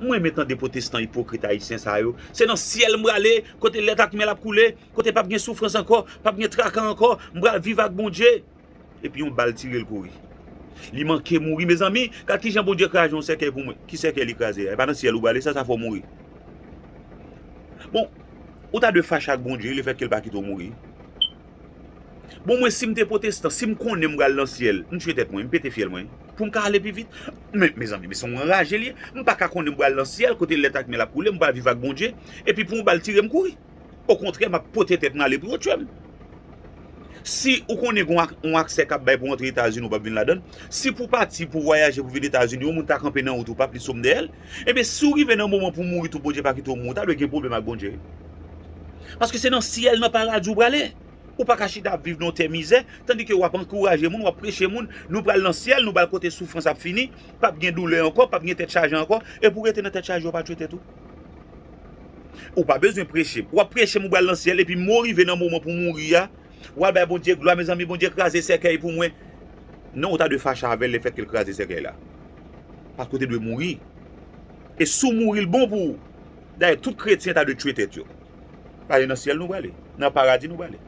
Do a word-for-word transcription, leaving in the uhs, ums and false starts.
Mwen renmen tande pwotestan ipokrit ayisyen sa yo. Se nan syèl m prale, kote lèt ak mèl ap koule, kote p ap gen soufrans ankò, p ap gen traka ankò, m pral viv ak Bondye. Epi yon bal tire l kouri. Li manke mouri, mezanmi. Gad kijan Bondye kraze yon sèkèy pou mwen. Ki sèkèy li kraze a? E pa nan syèl ou prale, sa, sa fè w mouri. Bon, ou ta dwe fache ak Bondye, lefètke l pa kite w mouri. Bon, mwen, si m te pwotestan, si m konnen m pral nan syèl, m tchwe tèt mwen, m pete fyèl mwen, pou m ka ale pi vit. Men, mezanmi, men se yon anraje li ye. M pa ka konnen m pral nan syèl, kote lèt ak mèl ap koule, m pral viv ak Bondye, epi pou yon bal tire m kouri. Okontrè, m ap pote tèt mwen ale pou yo tchwe m. Si ou konnen gen yon ak-, yon aksè k ap bay pou w antre Etazini, ou p ap vin ladan l. Si pou w pati, pou w vwayaje, pou w vin Etazini, yon moun ta kanpe nan wout ou, pa plis ou m dèyè l. Ebyen, si w rive nan moman pou w mouri tou, Bondye pa kite w mouri, ou ta dwe gen pwoblèm ak Bondye. Paske se nan syèl, nan paradi ou prale. Ou pa ka chita ap viv nan yon tè mizè, tandike w ap ankouraje moun, w ap preche moun, nou pral nan syèl, nou pral kote soufrans ap fini, p ap gen doulè ankò, p ap gen tèt chaje ankò, epi w rete nan tèt chaje, w pa tchwe tèt ou. Ou pa bezwen preche. W ap preche m, ou pral nan syèl, epi mwen w rive nan moman pou mouri a, w al bay Bondye glwa, mezanmi, Bondye kraze sèkèy pou mwen. Non, ou ta dwe fache avè l lefètke l kraze sèkèy la. Paske w te dwe mouri. E si w mouri, l bon pou ou. Dayè, tout kretyen ta dwe tchwe tèt yo. Paske nan syèl nou prale. Nan paradi nou prale.